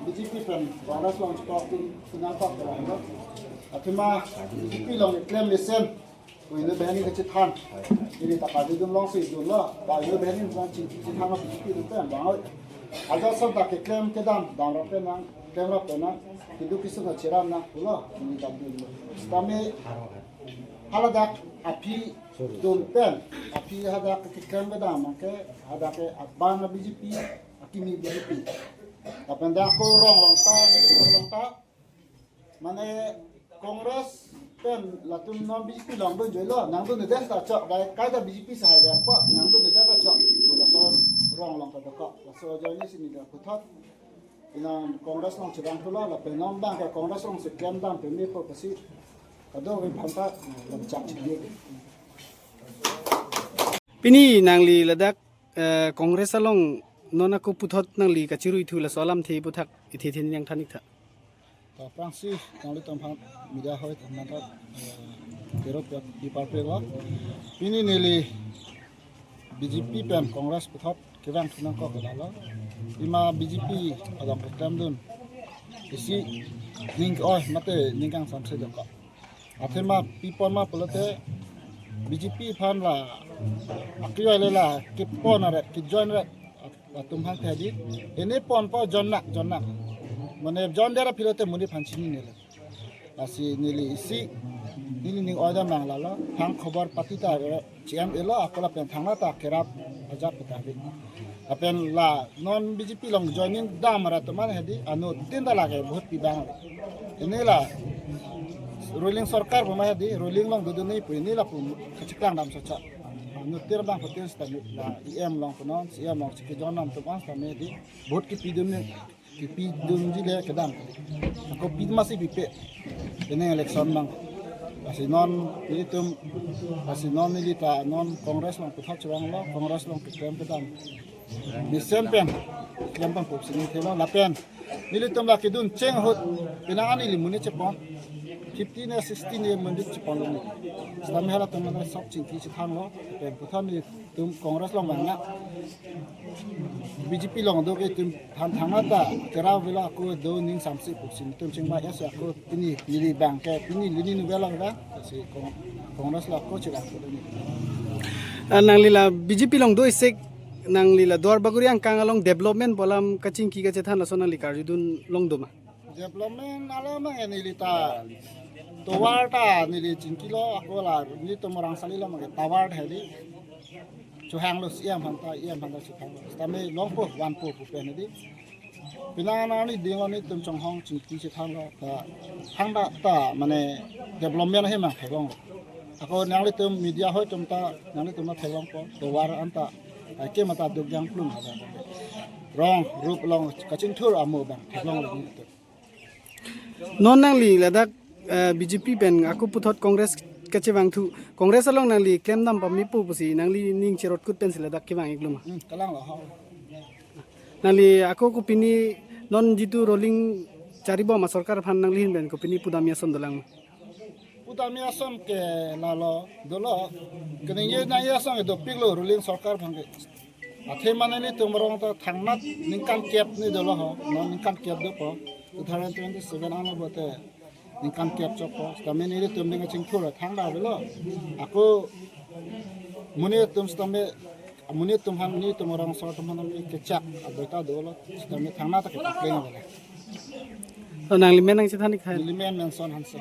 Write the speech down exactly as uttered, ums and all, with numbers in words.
B J P pen Congress along chikok tin sinang kok terang lo. Athema B J P along keklem mesen. Ko inut banghini kachethan. Ini ta kajidun alongsi dunlo. Ba inut banghini along chi- chethan lo B J P dun pen bang oi. Ajat son ta keklem kedam damrap pen nang, klemrap pen nang. Keduk kesung ta cherap nang pulo. Ini ta dunlo. Sitame haladak aphi dun pen, aphi hadak keklem kedam ke hadak ke abang B J P, akimi B J P. Lapen dak ako rong along ta, rong along ta. Mane Congress pen latum non B J P along dunjoilo, nangdundedet ta chok, bai kaita B J P sahai ber po, nangdundedet ta chok. Bo laso rong along ta dokok, laso ajoine si neli puthot. Inan Congress along chevangthulo, lapen non abang ke Congress alongsi klem dam peme po pusi kadokave aphanta, eh, lam chak chini. Pini nangli ladak, eh, Congress along non ako puthot nangli kachiruithu laso alamthe aputhak ithe the nangthan-ik tha. To aphrangsi nanglitum aphan media hoi thangnat, eh, kero pia pi parpre lo. Pini neli B J P pen Congress puthot kevangthu nangkok ke lalo. Pima B J P along keklem dun isi ning oi mate ning kangsamse dokok. Athema pi pon ma pulote B J P aphan la akri oi le la kepon aret, kejoin aret atum aphan thedi. Ini ponpo, join nang, join nang. Mane join det aphi lote monit aphan chininelo. Lasi neli isi, neli ning oi dam nang lalo, thang khobor pati ta, eh, chi-em-elo, ako lapen thangnat ta kerap ajat peta bi. Lapen la non B J P along joining dam arat atum aphan hedi, anuttin ta lake vote pi bang. Ini la ruling sorkar pu ma hedi, ruling along dodun ni pu ini lapu kachiklang dam socha. Anuttin abang putin sitame la E M along punon, C E M along chiki join dam atum aphan sitame hedi, vote kipidun ni. Kipidunji le kedam. Ako pi masi pipe. Ini election nang. Lasi non ilitum, lasi non neli ta non Congress along puthot chevanglo, Congress along keklem kedam. Mesen pen, klem pangkok sini thelo lapen. Nelitum la kedun cheng ahut, penang ani li monit chepon. Fifty ne sixty ne monit chepon lo. Sitame halatum mane sok chingki chethanlo, pen puthot neli tum Congress along vang nang. B J P along do ke tum than thangnat ta kerap velo ako do ning samsi pusi tum chingvai esi ako pini neli abang ke pini neli novel along vang si Cong- Congress along ako chevang ko ni. Ah, nangli la B J P along do isik nangli la Duar Bagori angkang along development pu alam kachingki kachethan laso nangli karjudun along do ma? Development alam abang neli ta tovar ta neli chingkilo ako la nelitum Rangsali along ke tovar hedi. Chohanglo C E M aphanta, E M aphanta chohanglo. Sitame longpo vanpo pu pen hedi. Penang nang ni ding lo nelitum chonghong chingki chethanlo ta hangda ta mane development ahem nang theklonglo. Ako nanglitum media hoi atum ta nanglitum ta theklongpo tovar anta aike mata duk jang plum hada. Rong rup along kachingthur amo abang theklonglo nelitum. Non nangli ladak, eh, B J P pen ako puthot Congress kachevangthu, Congress along nangli klem dam pame po pusi nangli ning cherotkut pensi ladak kevang-iklo ma? Hmm, kalang lo ho. Nangli ako kopine non jitu ruling charibom asorkar aphan nangli ahin pen kopine pudamji ason dolang ma? Pudamji ason ke lalo dolo. Keningje nangji ason ke dopiklo ruling sorkar aphan ke. Athema nelitum arong ta thangnat ningkan kep ni dolo ho, non ningkan kep dopo. Two thousand twenty-seven ano bote ningkan kep chokpo. Sitame nelitum ning kachingthur thangta avelo. Ako monit atum sitame, monit atum aphan nelitum arong asor atum aphan neli kechak abeta dolo. Sitame thangnat ta kepapleng avelo. To nangli men nangchethan-ik hai. Neli men Menson Hanse.